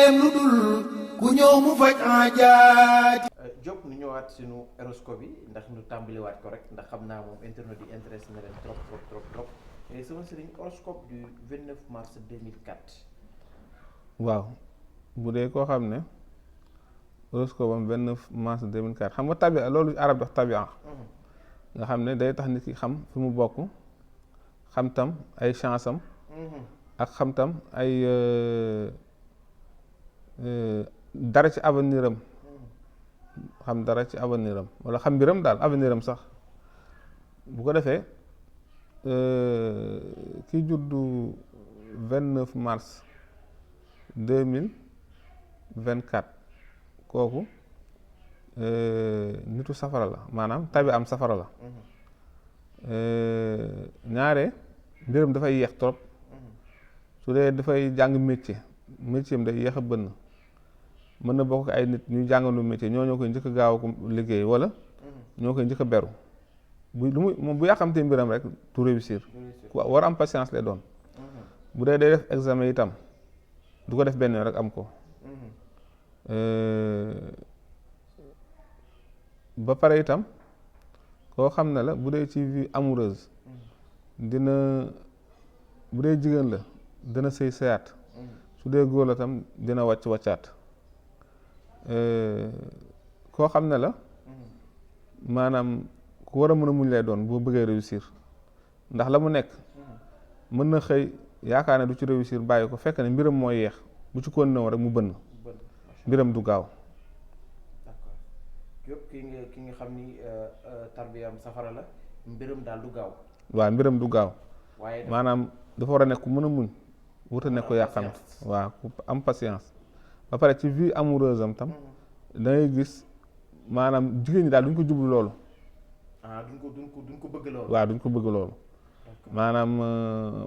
yitteem lu dul ku ñëw mu faj aajaati. Diop ñu ñëwaat suñu horoscope yi ndax ñu tàmbaliwaat ko rek ndax xam naa moom internet yi intéressé na leen trop sama sëriñ horoscope du 29 mars 2004. waaw bu dee koo xam ne horoscope am 29 mars 2004 xam nga tabia loolu arab dox tabia nga xam ne day tax nit ki xam fi mu bokk, xam tam ay chance am ak xam tam ay dara ci avenir am, xam dara ci avenir am wala xam mbiram daal avenir am sax. bu ko defee ki juddu 29 mars 2024 kooku nitu safara la, maanaam tabi am safara la. ñaare mbiram dafay yéex trop. su dee dafay jàng métier am day yéex a bënn. mën na bokk ay nit ñuy jàngandu métier ñoo koy njëkk a gaaw ko liggéey wala ñoo koy njëkk a beru. moom bu yàqamtee mbiram rek du réussir. ku war am patience lay doon. bu dee day def examen itam du ko def benn yoon rek am ko. ba pare itam koo xam ne la bu dee ci vie amoureuse dina, bu dee jigéen la dina sëy sëyaat. su dee góor la tam dina wàccaat. koo xam ne la maanaam ku war a mën a muñ lay doon boo bëggee réussir, ndax la mu nekk mën na xëy yaakaar ne du ci réussir bàyyi ko fekk ne mbiram mooy yeex bu ci kon nëw rek mu bënn mbiram du gaaw. d'accord Diop ki nga xam ni tarbiyam safara la, mbiram daal du gaaw. waaw mbiram du gaaw. waaye maanaam dafa war a nekk ku mën a muñ wut a nekk ko yàqamti. waaw ku am patience. ba pare ci vie amoureuse am tam da ngay gis maanaam jigéen ñi daal duñ ko jublu loolu. duñ ko bëgg loolu. waaw duñ ko bëgg loolu. maanaam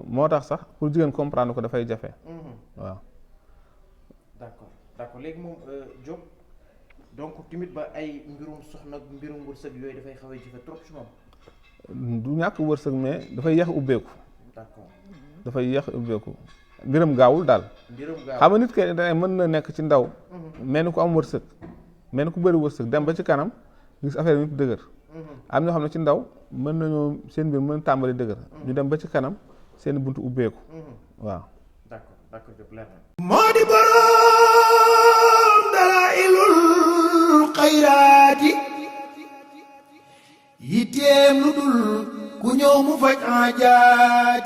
moo tax sax pour jigéen comprendre ko dafay jafe. waaw. d'accord léegi moom Diop donc tamit ba ay mbirum soxna mbirum wërsëg yooyu dafay xaw a jafe trop ci moom. du ñàkk wërsëg mais dafay yéex ubbeeku. d'accord dafay yéex ubbeeku. mbiram gaawul daal. xam nga nit ke mën na nekk ci ndaw. mel ni ku am wërsëg. mel ni ku bëri wërsëg dem ba ci kanam gis affaire yi dëgër. am ñoo xam ne ci ndaw mën nañoo seen mbir mën tàmbali dëgër. ñu dem ba ci kanam seen buntu ubbeeku. waaw. d'accord Diop leer na. moo di boroom dalaa'ilul xayraati yitteem lu dul ku ñëw mu faj aajaati.